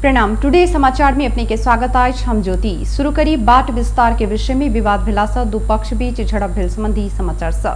प्रणाम। टुडे समाचार में अपने के स्वागत अछि। हम ज्योति। शुरू करी बाट विस्तार के विषय में विवाद भेला से दू पक्ष बीच झड़प भेल संबंधी समाचार से।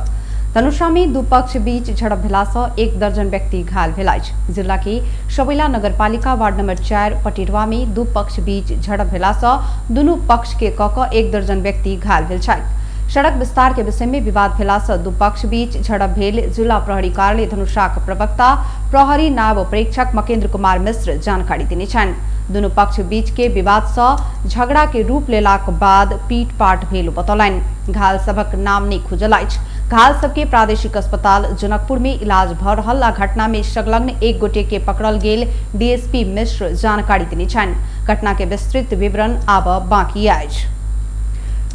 धनुषा में दू पक्ष बीच झड़प भेला से 1 दर्जन व्यक्ति घायल भेल अछि। जिला के सबैला नगरपालिका वार्ड नंबर 4 पटेरवा में दू पक्ष बीच झड़प भेला से दुनू पक्ष के क 1 दर्जन व्यक्ति घायल भेल छथि। सड़क विस्तार के विषय में विवाद भेला से दू पक्ष बीच झड़प भेल जिला प्रहरी कार्यालय धनुषाक प्रवक्ता प्रहरी नायब प्रेक्षक मकेन्द्र कुमार मिश्र जानकारी देने छनि। दुनू पक्ष बीच के विवाद से झगड़ा के रूप लेलाक बाद पीट पाट भेल बतौलनि। घायल सभक नाम नहि खुजल अछि। घायल सबके प्रादेशिक अस्पताल जनकपुर में इलाज भ रहल आ घटना में संलग्न 1 गोटे के पकड़ल गेल डीएसपी मिश्र जानकारी देने छनि। घटना के विस्तृत विवरण आब बाकी अछि।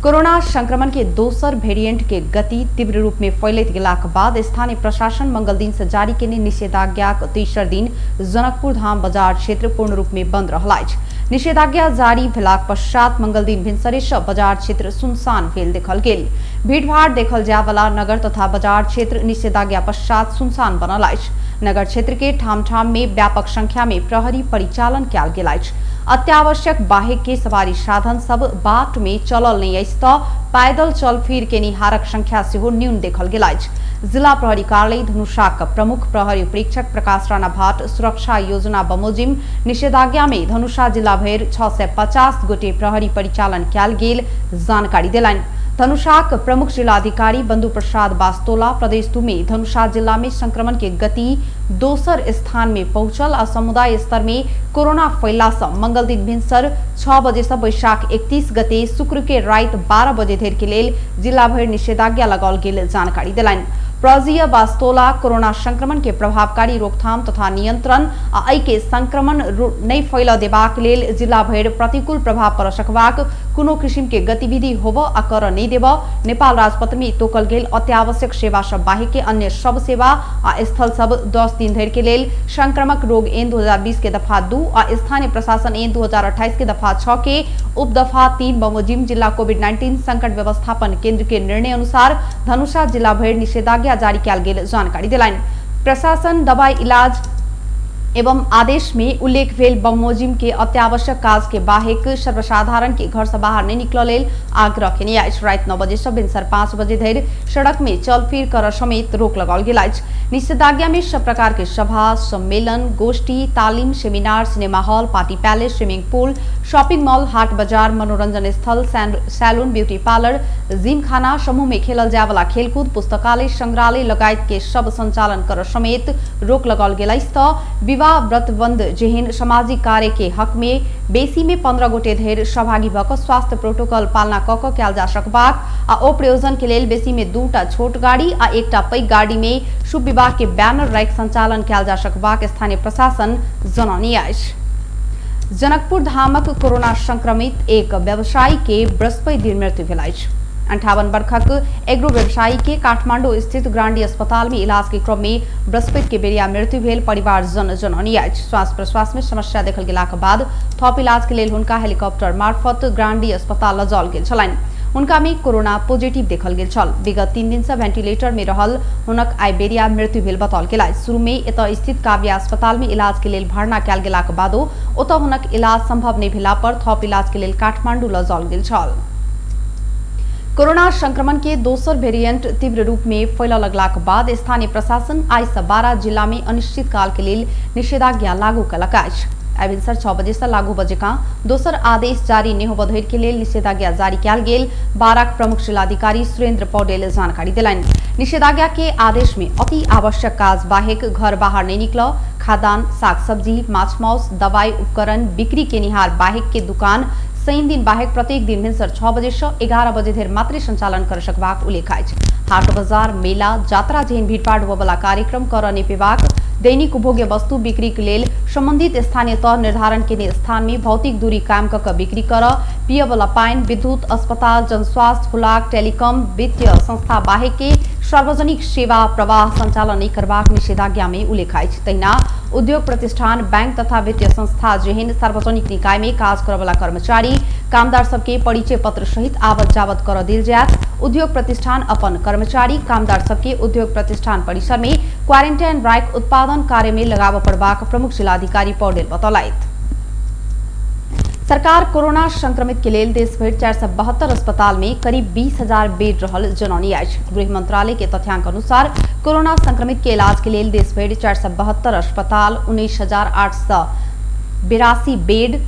कोरोना संक्रमण के दोसर वेरिएंट के गति तीव्र रूप में फैलैत गेलाक बाद स्थानीय प्रशासन मंगल दिन से जारी केने निषेधाज्ञाक तेसर दिन जनकपुर धाम बाजार क्षेत्र पूर्ण रूप में बंद रहल अछि। निषेधाज्ञा जारी भेलाक पश्चात मंगल दिन भिनसरे से बाजार क्षेत्र सुनसान भेल देखल गेल। भीड़भाड़ देखल जायवला नगर तथा बाजार क्षेत्र निषेधाज्ञा पश्चात सुनसान बनल अछि। नगर क्षेत्र के ठाम ठाम में व्यापक संख्या में प्रहरी परिचालन कयल गेल अछि। अत्यावश्यक बाहेक के सवारी साधन सब बाट में चलल नहीं अछि त पैदल चल फिर केनिहारक संख्या सेहो न्यून देखल गेल अछि। जिला प्रहरी कार्यालय धनुषाक प्रमुख प्रहरी प्रेक्षक प्रकाश राणा भाट सुरक्षा योजना बमोजिम निषेधाज्ञा में धनुषा जिला भरि 650 गोटे प्रहरी परिचालन कयल गेल जानकारी देलनि। धनुषाक प्रमुख जिलाधिकारी बंधु प्रसाद बास्तोला प्रदेश 2 में धनुषा जिला में संक्रमण के गति दोसर स्थान में पहुंचल आ समुदाय स्तर में कोरोना फैला से मंगल दिन भिनसर 6 बजे से वैशाख 31 गते शुक्र के रात 12 बजे धरि के लेल जिला भरि निषेधाज्ञा लगाओल गेल जानकारी देलनि। प्रजीय बास्तोला कोरोना संक्रमण के प्रभावकारी रोकथाम तथा नियंत्रण आ एहि के संक्रमण नहि फैलऽ देबाक लेल जिला भरि प्रतिकूल प्रभाव पड़ सकबाक कोनो किसिम के गतिविधि होब आ कर नहि देब नेपाल राजपत्र में तोकल गेल अत्यावश्यक सेवा सब बाहेक के अन्य सब सेवा आ स्थल सब 10 दिन धरि के लेल संक्रामक रोग एन 2020 के दफा 2 आ स्थानीय प्रशासन एन 2028 के दफा 6 के उपदफा 3 बमोजिम जिला कोविड-19 संकट व्यवस्थापन केंद्र के निर्णय अनुसार धनुषा जिला भरि निषेधाज्ञा जारी कयल गेल जानकारी देलनि। प्रशासन दवाई इलाज एवं आदेश में उल्लेख भेल बमोजिम के अत्यावश्यक काज के बाहेक सर्वसाधारण के घर से बाहर नहीं निकल लेल आग्रह केने अछि। राति 9 बजे से भिनसर 5 बजे धरि सड़क में चलफिर कर समेत रोक लगाओल गेल अछि। निषेधाज्ञा में सब प्रकार के सभा, सम्मेलन, गोष्ठी, तालीम, seminar, cinema hall, party palace, swimming pool, shopping mall, हाट बाजार, मनोरंजन स्थल, सैलून, ब्यूटी पार्लर, जिमखाना, समूह में खेलल जाय वाला खेलकूद, पुस्तकालय, संग्रहालय लगायत के सब संचालन कर समेत रोक लगाओल गेल अछि। त विवाह व्रतबंध जेहन सामाजिक कार्य के हक में बेसी में 15 गोटे धरि सहभागी भ क स्वास्थ्य प्रोटोकॉल पालना क क कयल जा सकबाक आ ओ प्रयोजन के लेल बेसी में 2टा छोट गाड़ी आ 1टा पैघ गाड़ी में शुभ विवाह के बैनर राखि संचालन कयल जा सकबाक स्थानीय प्रशासन जनौने अछि। जनकपुर धामक कोरोना संक्रमित एक व्यवसायी के बृहस्पति दिन मृत्यु भेल अछि। 58 वर्षक एग्रो व्यवसायी के काठमांडू स्थित ग्रांडी अस्पताल में इलाज के क्रम में बृहस्पति के बेरिया मृत्यु भेल परिवारजन जनौने अछि। श्वास प्रश्वास में समस्या देखल गेलाक बाद थप इलाज के लेल हुनका हेलीकॉप्टर मार्फत ग्रांडी अस्पताल लऽ जाओल गेल छलनि। हुनका में कोरोना पॉजिटिव देखल गेल छल। विगत 3 दिन से वेंटिलेटर में रहल हुनक आइ बेरिया मृत्यु भेल बताओल गेल अछि। शुरू में एतय स्थित काव्या अस्पताल में इलाज के लेल भर्ना कयल गेलाक बादो ओतय हुनक इलाज संभव नहि भेला पर थप इलाज के लेल काठमांडू लऽ जाओल गेल छल। कोरोना संक्रमण के दोसर वेरिएंट तीव्र रूप में फैलऽ लगलाक बाद स्थानीय प्रशासन आइ से 12 जिला में अनिश्चित काल के लेल निषेधाज्ञा लागू कयलक अछि। आइ भिनसर 6 बजे से लागू बजेका दोसर आदेश जारी नहि होबऽ धरि के लेल निषेधाज्ञा जारी कयल गेल बाराक प्रमुख जिलाधिकारी सुरेंद्र पौडेल जानकारी देलनि। निषेधाज्ञा के आदेश में अति आवश्यक काज बाहेक घर बाहर नहि निकलऽ, खाद्यान्न, साग सब्जी, माछ माउस, दवाई उपकरण बिक्री केनिहार बाहेक के दुकान शनि दिन बाहेक प्रत्येक दिन भिनसर 6 बजे से 11 बजे धरि मात्रे संचालन कर सकबाक उल्लेख अछि। हाट बाजार, मेला, जात्रा जेहन भीड़भाड़ होबयवला कार्यक्रम कर नहि पेबाक, दैनिक उपभोग्य वस्तु बिक्री के लेल संबंधित स्थानीय तह निर्धारण केने स्थान में भौतिक दूरी कायम क क बिक्री कर, पियवला पानि, विद्युत, अस्पताल, जनस्वास्थ्य, हुलाक, टेलीकॉम, वित्तीय संस्था बाहेक के सार्वजनिक सेवा प्रवाह संचालन नहि करबाक निषेधाज्ञा में उल्लेख अछि। तहिना उद्योग प्रतिष्ठान, बैंक तथा वित्तीय संस्था जेहन सार्वजनिक निकाय में काज करवला कर्मचारी, कामदार सबके परिचय पत्र सहित आवत जावत कर देल जायत। उद्योग प्रतिष्ठान अपन कर्मचारी, कामदार सबके उद्योग प्रतिष्ठान परिसर में क्वारेंटाइन राखि उत्पादन कार्य में लगाबऽ पड़बाक प्रमुख जिलाधिकारी पौडेल बतौलथि। सरकार कोरोना संक्रमित के लेल देशभरि 472 अस्पताल में करीब 20,000 बेड रहल जनौनी अछि। गृह मंत्रालय के तथ्यांक अनुसार कोरोना संक्रमित के इलाज के लेल देशभरि 472 अस्पताल 19,882 बेड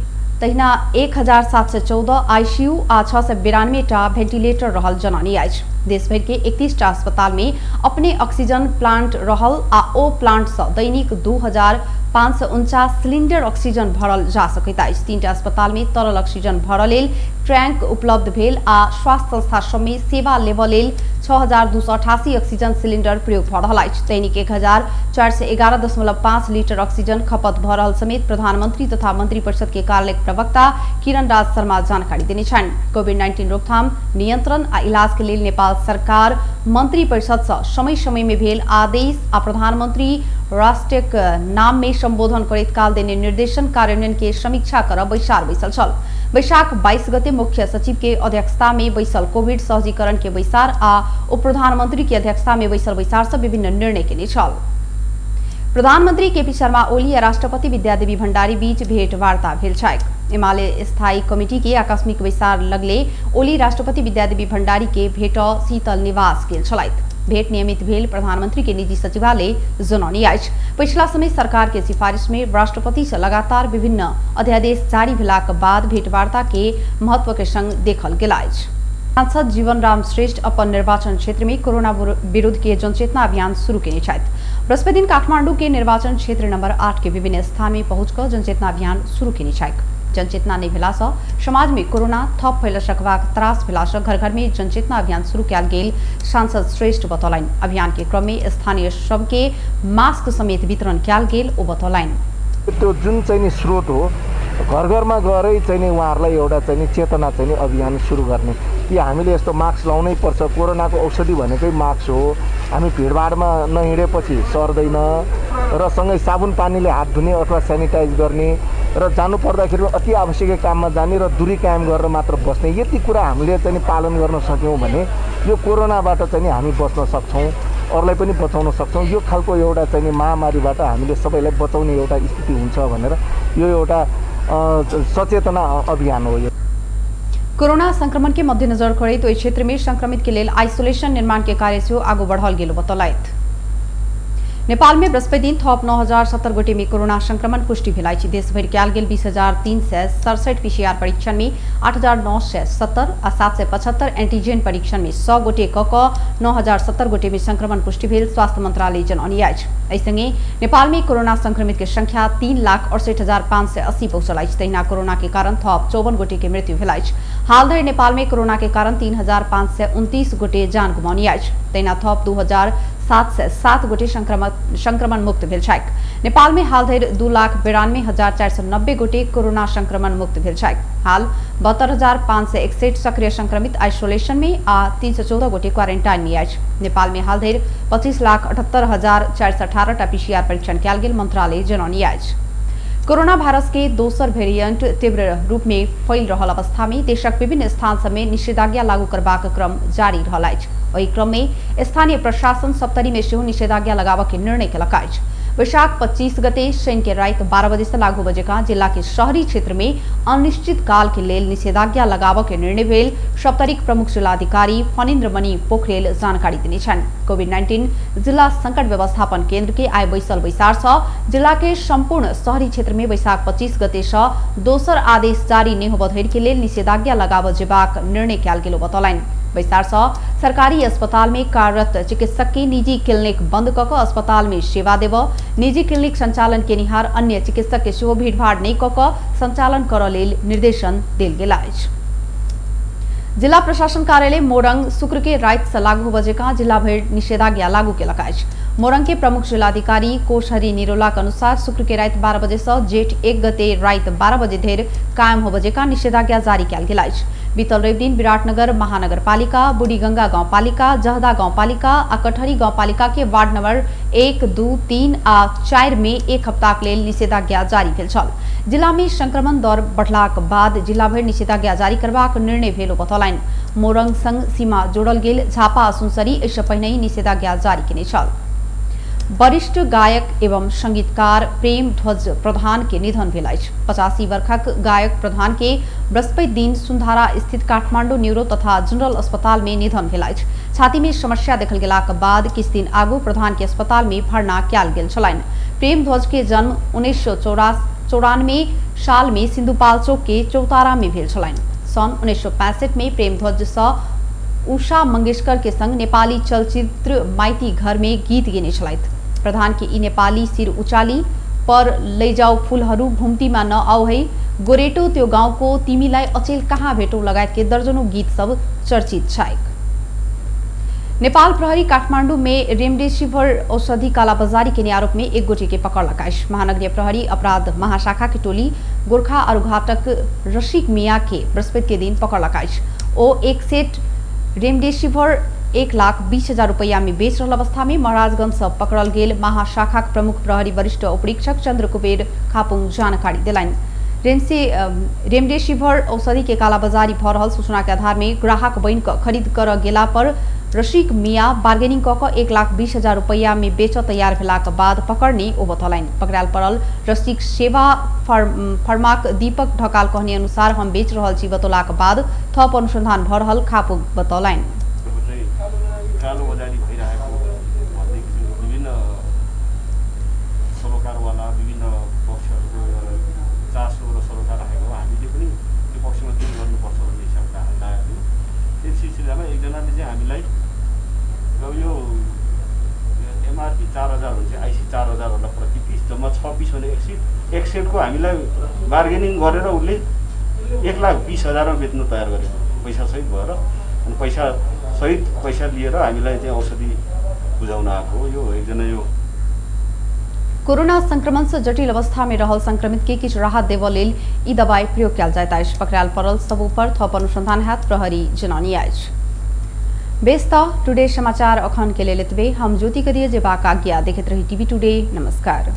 तहिना 1,714 आईसीयू आ 692 टा भेंटिलेटर रहल जनौनी अछि। देशभरि के 31 टा अस्पताल में अपने ऑक्सीजन प्लांट रहल आ ओ प्लांट से दैनिक 2,549 सिलिंडर ऑक्सीजन भरल जा सकैत अछि। 3 टा अस्पताल में तरल ऑक्सीजन भरल लेल टैंक उपलब्ध भेल आ स्वास्थ्य संस्था सब में सेवा लेबऽ लेल 6,288 ऑक्सीजन सिलिंडर प्रयोग भऽ रहल अछि। दैनिक 1,411.5 लीटर ऑक्सीजन खपत भऽ रहल समेत प्रधानमंत्री तथा मंत्रिपरिषद के कार्यालय प्रवक्ता किरण राज शर्मा जानकारी देने छनि। कोविड-19 रोकथाम, नियंत्रण आ इलाज के लेल नेपाल सरकार मंत्रिपरिषद से समय समय में भेल आदेश आ प्रधानमंत्री राष्ट्रक नाम में संबोधन करैत काल देने निर्देशन कार्यान्वयन के समीक्षा कर बैसार बैसल छल। बैशाख 22 गते मुख्य सचिव के अध्यक्षता में बैसल कोविड सहजीकरण के बैसार आ उप प्रधानमंत्री के अध्यक्षता में बैसल बैसार से विभिन्न निर्णय केने छल। प्रधानमंत्री केपी शर्मा ओली आ राष्ट्रपति विद्यादेवी भण्डारी बीच भेंटवार्ता भेल छैक। एमाले स्थायी कमिटी के आकस्मिक बैसार लगले ओली राष्ट्रपति विद्यादेवी भण्डारी के भेट शीतल निवास गेल छलथि। भेंट नियमित भेल प्रधानमंत्री के निजी सचिवालय जनौनी अछि। पिछला समय सरकार के सिफारिश में राष्ट्रपति से लगातार विभिन्न अध्यादेश जारी भेलाक बाद भेंटवार्ता के महत्व के संग देखल गेल अछि। सांसद जीवन राम श्रेष्ठ अपन निर्वाचन क्षेत्र में कोरोना विरुद्ध के जनचेतना अभियान शुरू केने छथि। बृहस्पति दिन काठमांडू के निर्वाचन क्षेत्र नंबर 8 के विभिन्न स्थान में पहुंचकर जनचेतना अभियान शुरू केने छथि। जनचेतना नहि भेला सँ समाज में कोरोना थप फैल सकबाक त्रास भेला सँ घर घर में जनचेतना अभियान शुरू कयल गेल सांसद श्रेष्ठ बतौलनि। अभियान के क्रम में स्थानीय सबके मास्क समेत वितरण कयल गेल ओ बतौलनि। त्यो जुन चाहिँ नि स्रोत हो घर घरमा गएरै चाहिँ नि उहाँहरूलाई एउटा चाहिँ नि चेतना चाहिँ नि अभियान सुरु गर्ने कि हामीले यस्तो मास्क लाउनै पर्छ, कोरोनाको औषधि भनेकै मास्क हो, हामी भिडभाडमा नहिँडेपछि सर्दैन र सँगै साबुन पानीले हात धुने अथवा सेनिटाइज गर्ने र जानु पर्दाखेरि अति आवश्यक काममा जाने र दूरी कायम गरेर मात्र बस्ने, यति कुरा हामीले चाहिँ नि पालन गर्न सक्यौँ भने यो कोरोनाबाट चाहिँ नि हामी बच्न सक्छौँ, अरूलाई पनि बचाउन सक्छौँ। यो खालको एउटा चाहिँ नि महामारीबाट हामीले सबैलाई बचाउने एउटा स्थिति हुन्छ भनेर यो एउटा सचेतना अभियान हो। यो कोरोना संक्रमण के मद्देनजर करैत ओहि क्षेत्र में संक्रमित के लेल आइसोलेशन निर्माण के कार्य सेहो आगू बढ़ल गेल बतौलथि। नेपाल में बृहस्पति दिन थप 9,070 गोटे में कोरोना संक्रमण पुष्टि भेल अछि। देशभरि कयल गेल 20,367 पीसीआर परीक्षण में 8,970 आ 775 एंटीजन परीक्षण में 100 गोटे क 9,070 गोटे में संक्रमण पुष्टि भेल स्वास्थ्य मंत्रालय जनौनी अछि। एहि संगे नेपाल में कोरोना संक्रमित के संख्या 3,68,580 पहुंचल अछि। तहिना कोरोना के कारण थप 54 गोटे के मृत्यु भेल अछि। हाल धरि नेपाल में कोरोना के कारण 3,529 गोटे जान गुमाउनी अछि। तहिना थप 2,707 गोटे संक्रमण मुक्त भेल छथि। नेपाल में हाल धरि 2,92,490 गोटे कोरोना संक्रमण मुक्त भेल छथि। हाल 72,561 सक्रिय संक्रमित आइसोलेशन में आ 314 गोटे क्वारेंटाइन में अछि। नेपाल में हाल धरि 25,78,418 टा पीसीआर परीक्षण कयल गेल मंत्रालय जनौनी अछि। कोरोना वायरस के दोसर वेरिएंट तीव्र रूप में फैल रहल अवस्था में देशक विभिन्न स्थान सब में निषेधाज्ञा लागू करबाक क्रम जारी रहल अछि। ओहि क्रम में स्थानीय प्रशासन सप्तरी में सेहो निषेधाज्ञा लगाबऽ के निर्णय केलक अछि। वैशाख 25 गते शनि के राति 12 बजे से लागू बजे जिला के शहरी क्षेत्र में अनिश्चित काल के लेल निषेधाज्ञा लगाबऽ के निर्णय भेल सप्तरीक प्रमुख जिलाधिकारी फणीन्द्रमणि पोखरेल जानकारी देने छनि। कोविड-19 जिला संकट व्यवस्थापन केंद्र के आइ बैसल बैसार से जिला के संपूर्ण शहरी क्षेत्र में वैशाख 25 गते से दोसर आदेश जारी नहि होबऽ धरि के लेल निषेधाज्ञा लगाबऽ जेबाक निर्णय कयल गेल बतौलनि। बैसार से सरकारी अस्पताल में कार्यरत चिकित्सक के निजी क्लिनिक बंद क अस्पताल में सेवा देबऽ, निजी क्लिनिक संचालन केनिहार अन्य चिकित्सक के सेहो भीड़भाड़ नहि क संचालन करऽ लेल निर्देशन देल गेल अछि। जिला प्रशासन कार्यालय मोरंग शुक्र के राति से लागू होबऽ जकाँ जिला भरि निषेधाज्ञा लागू केलक अछि। मोरंग के प्रमुख जिलाधिकारी कोशहरी निरोला के अनुसार शुक्र के राति 12 बजे से जेठ 1 गते राति 12 बजे धरि कायम होबऽ जकाँ निषेधाज्ञा जारी कयल गेल अछि। बीतल रवि दिन विराटनगर महानगरपालिका, बुढ़ीगंगा गाउँपालिका, जहदा गाउँपालिका आ कटहरी गाउँपालिका के वार्ड नंबर 1, 2, 3 आ 4 में एक हफ्ताक लेल निषेधाज्ञा जारी भेल छल। जिला में संक्रमण दर बढ़लाक बाद जिला भरि निषेधाज्ञा जारी करबाक निर्णय भेल बतौलनि। मोरंग संग सीमा जोड़ल गेल झापा आ सुनसरी एहिसँ पहिने ही निषेधाज्ञा जारी केने छल। वरिष्ठ गायक एवं संगीतकार प्रेम ध्वज प्रधान के निधन भेल अछि। 85 वर्षक गायक प्रधान के बृहस्पति दिन सुन्धारा स्थित काठमांडू न्यूरो तथा जनरल अस्पताल में निधन भेल अछि। छाती में समस्या देखल गेलाक बाद किछु दिन आगू प्रधान के अस्पताल में भर्ना कयल गेल छलनि। प्रेम ध्वज के जन्म 1994 साल में सिंधुपालचोक के चौतारा में भेल छलनि। सन 1965 में प्रेम ध्वज सँ उषा मंगेशकर के संग नेपाली चलचित्र माइती घर में गीत गेने छलथि। प्रधान के ई नेपाली सिर उचाली पर लैजाऊ फूलहरू, घुम्तीमा नआऊ है, गोरेटो त्यो गाउँको, तिमीलाई अचेल कहाँ भेटौँ लगायत के दर्जनों गीत सब चर्चित छैक। नेपाल प्रहरी काठमांडू में रेमडेसिविर औषधि कालाबाजारी के आरोप में एक गोटे के पकड़लक अछि। महानगरीय प्रहरी अपराध महाशाखा के टोली गोरखा अरुघाटक रसिक मिया के बृहस्पति के दिन पकड़लक अछि। ओ एक सेट रेमडेसिविर 1,20,000 रुपैया में बेच रहल अवस्था में महाराजगंज से पकड़ल गेल महाशाखा के प्रमुख प्रहरी वरिष्ठ उपरीक्षक चंद्र कुबेर खापुंग जानकारी देलनि। रेमडेसिविर औषधि के कालाबाजारी भ रहल सूचना के आधार में ग्राहक बनि कऽ खरीद कर गेला पर रसिक मिया बार्गेनिंग कऽ कऽ 1,20,000 रुपैया में बेच तैयार भेलाक बाद पकड़ने ओ बतौलनि। पकड़ायल पड़ल रसिक सेवा फर्माक दीपक ढकाल कहने अनुसार हम बेच रहल छी बतौलाक बाद थप अनुसंधान भ रहल खापुंग बतौलनि। कालोबजारी भइरहेको भन्ने किसिमको विभिन्न सरोकारवाला विभिन्न पक्षहरूको चासो र सरोकार राखेको हामीले पनि त्यो पक्षमा केही गर्नुपर्छ भन्ने हिसाबले हामी लागेको थियौँ। त्यस सिलसिलामा एकजनाले चाहिँ हामीलाई अब यो एमआरपी 4,000 हुन्छ, आइसी 4,000 होला प्रति पिस, जम्मा 6 पिस भने एक सेटको हामीलाई बार्गेनिङ गरेर उसले 1,20,000मा बेच्नु तयार गरेको, पैसासहित भएर अनि पैसा सहित पैसा लिएर हामीलाई चाहिँ औषधि बुझाउन आएको यो एकजना। यो कोरोना संक्रमण से जटिल अवस्था में रहल संक्रमित के किछु राहत देबऽ लेल ई दवाई प्रयोग कयल जाइत अछि। पकड़ायल पड़ल सब ऊपर थप अनुसंधान हैत प्रहरी जनौनी अछि। बेस त टुडे समाचार अखन के लेल एतबे। हम ज्योति करिए जेबाक आज्ञा। देखैत रही टीवी टुडे। नमस्कार।